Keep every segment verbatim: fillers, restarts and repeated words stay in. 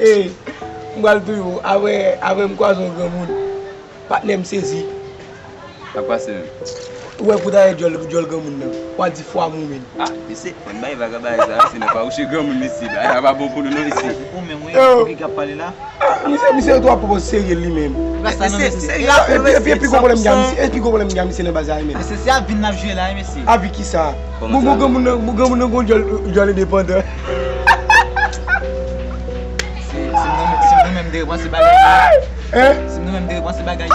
M pral touye w. Apre, apre m kwaze yon granmoun. Patnè m sezi. Sa k pase menm? Ou wè pou dayè djòl, djòl granmoun nan. W a di fwa mou menm. Ah, mesye, ann bay vag a bagay sa, mesye, nan pa wouche granmoun, mesye. Bagay la pa bon pou nou, non, mesye. Ou menm, wi, ou ki ap pale la? Ah, misye, misye twò pwopòz serye li menm. Mesye, serye. Epi, epi, epi gwo pwoblèm gen, misye, epi gwo pwoblèm gen, misye nan baz la, menm. Mesye, se avin n ap jwe la, wi, mesye. Avi kisa? Bon, bon, granmoun nan, bon, granmoun nan gon djòl, djòl endepandan. Si, si nou, si nou menm te repanse bagay yo. Hein? Si nou menm te repanse bagay yo.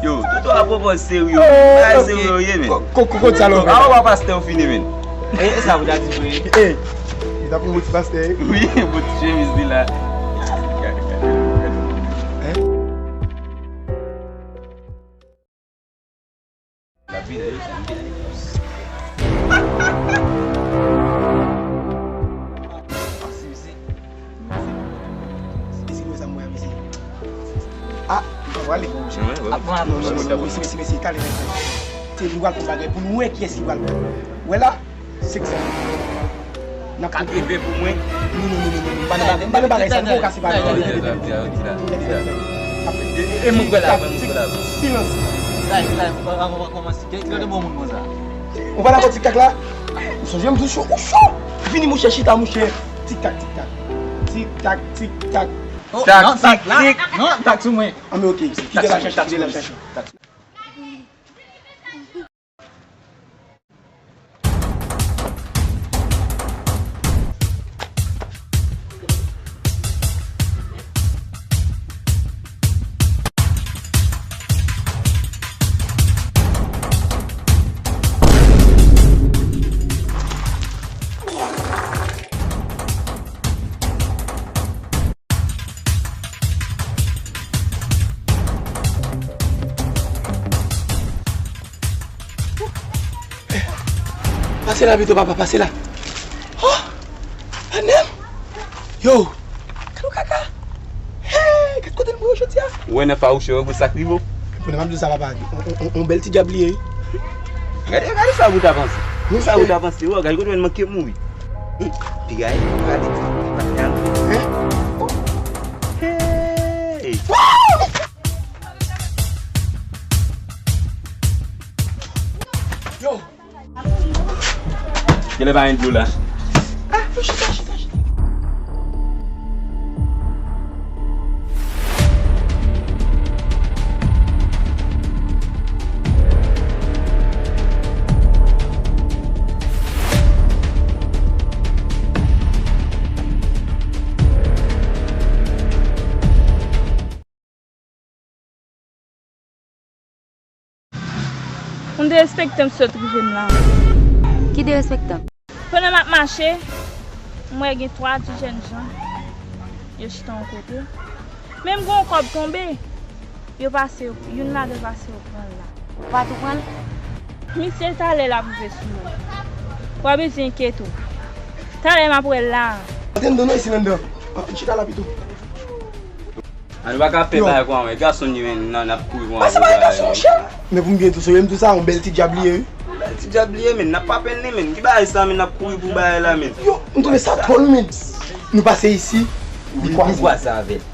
Yo, Toto a pwopòz serye. Bagay serye yo ye, men. Ko-, ko-, ko-, kot sa lò? Awa, pastè ou fini, men. E, e sa ou ta di vre. E, li ta pran yon ti pastè. Wi, yon ti chemiz li la. Hein? Ah, bon, ale, bon, mesye. Non, non, non, non, mesye, mesye, mesye, kale, mesye. Se nou pral fè bagay pou nou wè kiyès ki pral pran. Wè la, se egzanp. Nan ka. Ou trete pou mwen? Non, non, non, non, non. M pa nan bagay, m pa nan bagay sa. M poko kase bagay. E, e, e mwen kwè la, mwen kwè la. Silans. Kay, kay, avan, avan kòmanse. Ki, ki lòt bon moun konsa? Ou pa dakò tiktak la? Ou sonje m di w cho, ou cho. Vini, monchè, chita, monchè. Tiktak, tiktak. Tiktak, tiktak. Oh, tak, non, tik, tak la. Tik. Non, tak sou mwen. Ah, men ok. Kite la chache, kite la chache. Pase la pito, papa, pase la. Oh! Anèm! Yo! Gad yon kaka! Hey! Gad kote n pran yo jodi a! Ou wè nan fawouche, wè gwo sa k rive w? Konnen m ap di w sa, papa. On, on, on, on bèl ti djab li ye, wi. Gade, gade sa bout avanse. Sa bout avanse, wè, gade kote w manke mouri. Hum, piga e, gade, gade, gade. Hein? Hey! Yo! Genlè pa gen dlo la. Ah, yo chita, chita, chita. Moun derespektan m sot rive m la. Ki derespektan? Pandan m ap mache, m wè gen twa ti jèn jan, yo chita yon kote. Men m gen yon kòb tonbe, yo pase, youn ladan yo pase yo pran l la. Ou pa tou pran l? Misye talè l ap rive sou mwen. W ap bezwen enkyete w. Talè m ap wè l la. Antre anndan non, isi anndan. An, chita la pito. A, nou pa ka fè bagay kon sa, men gason li menm, n ap kouri kon sa. Pase pa yon gason, monchè. Men pou m byen tou serye, m di w sa, yon bèl ti djab li ye, wi. Yon bèl ti djab li ye, men n ap pa pèn li, men. Ki bagay sa, men n ap kouri pou bagay la, men. Yo, m twouve sa dwòl, men. Nou pase isi, li kwaze. Nou kwaze avè l.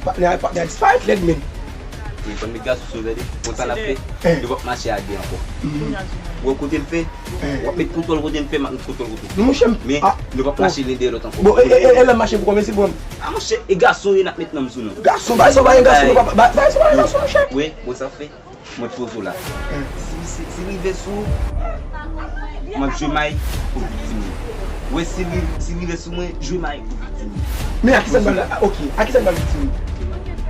Patnè, patnè a disparèt lèd, men. Wi, fò n met gason sou yo, tande. Konn sa n ap fè? Nou p ap mache a de ankò. Ou wè kote l fè? W ap met kontwòl kote n fè, m ap met kontwòl kote w. Non, monchè, m, men nou p ap mache len dèyè lòt ankò. Bon, e, e, e, e lè m mache pou kòmanse, bon. A, monchè, e gason yo n ap met nan m sou nou. Gason, bagay sa, bagay gason, papa, bagay sa, bagay gason, monchè. Wi, bon, sa fè. Mwen poze w la. Si, si, si rive sou ou, m ap jwe may pou viktim li. Wi, si li, si rive sou mwen, jwe may pou viktim li. Men a kisa n pral, ok, a kisa n pral viktim li?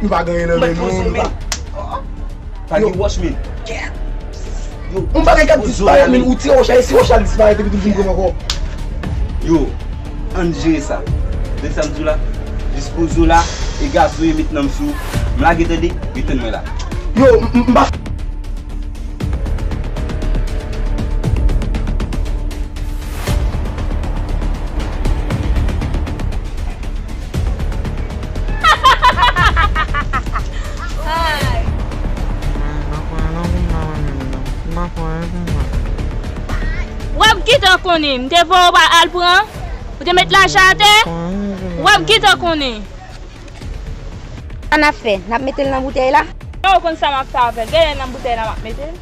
Nou pa gen anyen nan men nou, nou pa. Pa gen wòch, men. Yo, yon bagay k ap disparèt, men ou tire wòch la, e si wòch la disparèt epi tou vin pran ankò? Yo, ann jere sa. Tande sa m di w la? Dispoze w la, e gason yo met nan m sou. M lage, tande, yo tann mwen la. Yo, m, m, m pa W ap gentan konnen, m te voye w al pran, ou te met lajan atè. W ap gentan konnen. Sa n ap fè? N ap mete l nan boutèy la? Mwen, ou konn sa m ap fè avè l. Genlè nan boutèy la m ap mete l.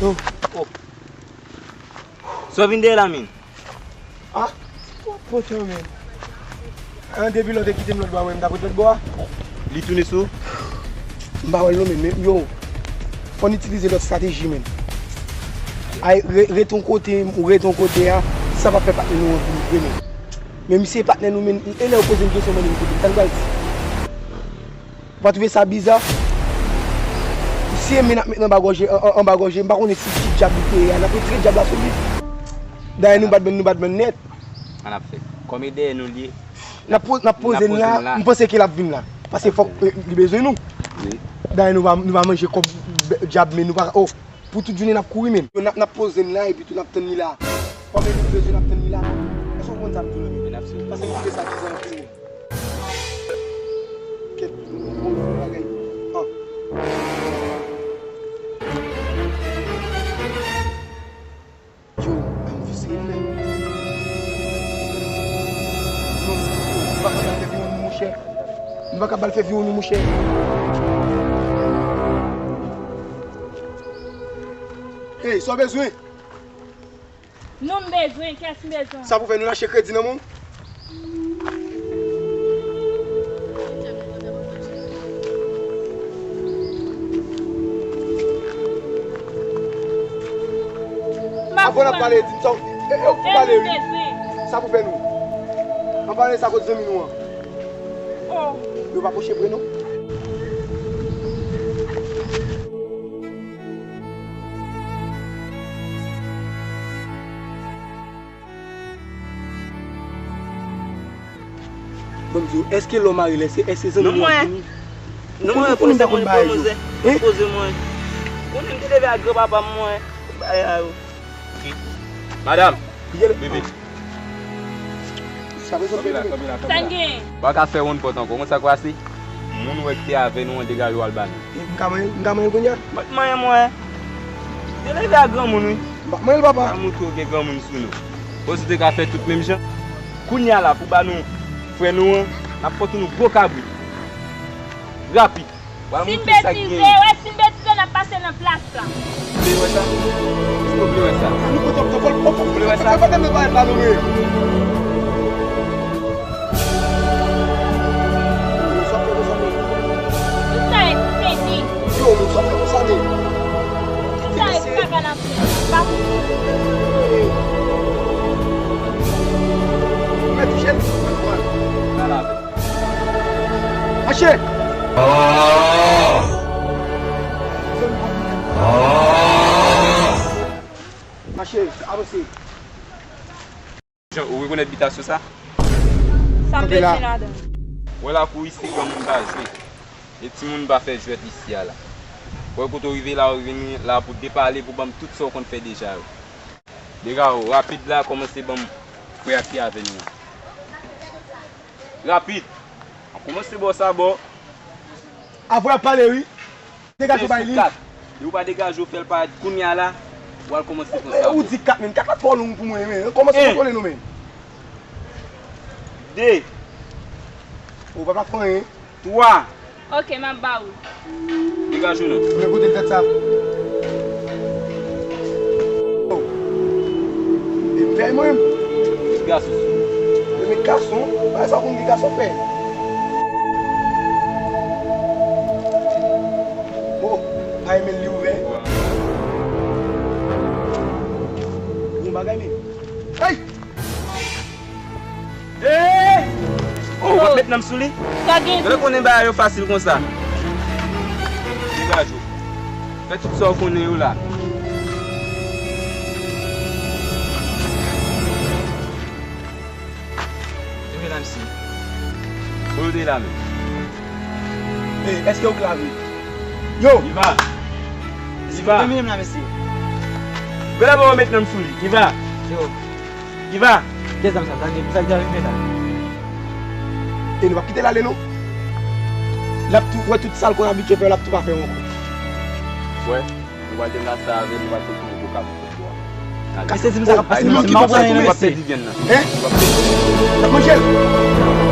Yo. Oh. Sa w vin dèyè la menm? Ah, w ap pote w menm. An, depi lè w te kite m lòt bò a, mwen, m t ap ret lòt bò a. Li tounen sou ou? M pa wè l non, men, men, yo, fò n itilize lòt estrateji, men. Ay, re-, ret yon kote, ou ret yon kote a, sa p ap fè patnè nou an vini vre, men. Men misye patnè nou, men, e lè yo poze m kesyon, mande m kote m, sa n pral di? Ou pa twouve sa biza? Si e men n ap met anba gòje, an, an, anba gòje, m pa konnen si ki dyab li te ye a, n ap retire dyab la sou li. Dayè nou bat bann, nou bat bann nèt. Sa n ap fè? Kòm e dèyè nou li ye, n ap po-, n ap poze n la, m panse ke l ap vin la. Paske fòk, eh, li bezwen nou. Wi. Dayè nou va, nou va manje kòb dyab, men nou pa, oh, pou tout jounen n ap kouri menm. Yo, n ap, n ap poze n la, epi tou n ap tann li la. Kòm e nou bezwen, n ap tann li la. Èske w konn sa m di w la? Paske nou twouve sa biza anpil. Kèt, yon gwo bagay. An. Yo, an vi serye, men. Non, nou pa ka ba l fè viwon nou, monchè. Nou pa ka ba l fè viwon nou, monchè. Ey, sa w bezwen? Nou m bezwen, kès m bezwen. Sa pou fè nou lache kredi nan men w? Avan n ap pale, di m sa w, e, e, ou pale, wi. Sa pou fè nou. An pale sa kot zanmi nou an. Oh. Yo pa pwoche pre non. Ban m di w, èske lè w mare lè se, èske zanmi nou ap vini? Non, mwen, poze mwen, poze mwen. Poze mwen. Konnen m te leve ak granpapa m, mwen. Bagay la yo. Madanm, bebe. Sa bezwen fè. Sa n gen? Ou pa ka fè wonn pòt ankò, konn sa k pase? Moun ou wè ki te avè nou an degaje w al ba nou. M ka manyen, m ka manyen kounye a? M pa t manyen mwen. Te leve ak granmoun, wi. M pa t manyen l, papa. M ap montre w gen granmoun sou nou. Osi te ka fè tout menm jan. Kounye a la, pou ba nou frè nou an, n ap pote nou gwo kabrit. Rapid. Si n betize, wè, si n betize, n ap pase nan plas la. Ou vle wè sa? Ou vle wè sa? Ou vle wè sa? Tout sa e fini. Tout sa e kaka n ap fè. Pa pou. Mache! Mache, avanse. Jan, ou rekonèt bitasyon sa? Sa m bezwen ladan? Wè lakou isi, granmoun pa jwe. E timoun pa fè jwèt isi a la. Wè kote w rive la, ou vini la pou depale, pou ban m tout sa w konn fè deja yo. Dega w, rapid la, kòmanse ban m frè a ki avè nou an. Rapid! An kòmanse bò sa bò. Avè w ap pale, wi. Degaje w bay li. Depi w pa degaje w, fè l parèt kounye a la, w al kòmanse konsa. Ou di kat, men. Kat la twò long pou mwen, men. Kòmanse kontwole nou, men. De. Ou pa pa fè anyen. Twa. Ok, m ap ba ou. Degaje w non. Men kote l fèt sa? Oh. E pèy mwen menm. Ti gason. E men gason, pa sa konn ki gason fè. Oh, pa e men li ouvè. Bon bagay men. Hey! Hey! Oh, w ap met nan m sou li? Sa gen. Yo konnen bagay yo fasil konsa. Degaje w. Fè tout sa w konnen yo la. Leve la, mesye. Kote w te la menm? Hey, èske w klave? Yo! Iva! Iva! Leve la, mesye. Vè la ba w met nan m sou li. Iva! Yo! Iva! Kè zam sa, sa gen, sa gen fè la. E nou p ap kite l ale non. L ap tou wè tout sa l konn abitye fè, l ap tou pa fè ankò. Wè, nou pral te kase avè l, nou pral te tounen kou kab pou bwa. Kase di m sa k ap pase nan men m, m ap pran nan men mesye. Hein? N ap manje l.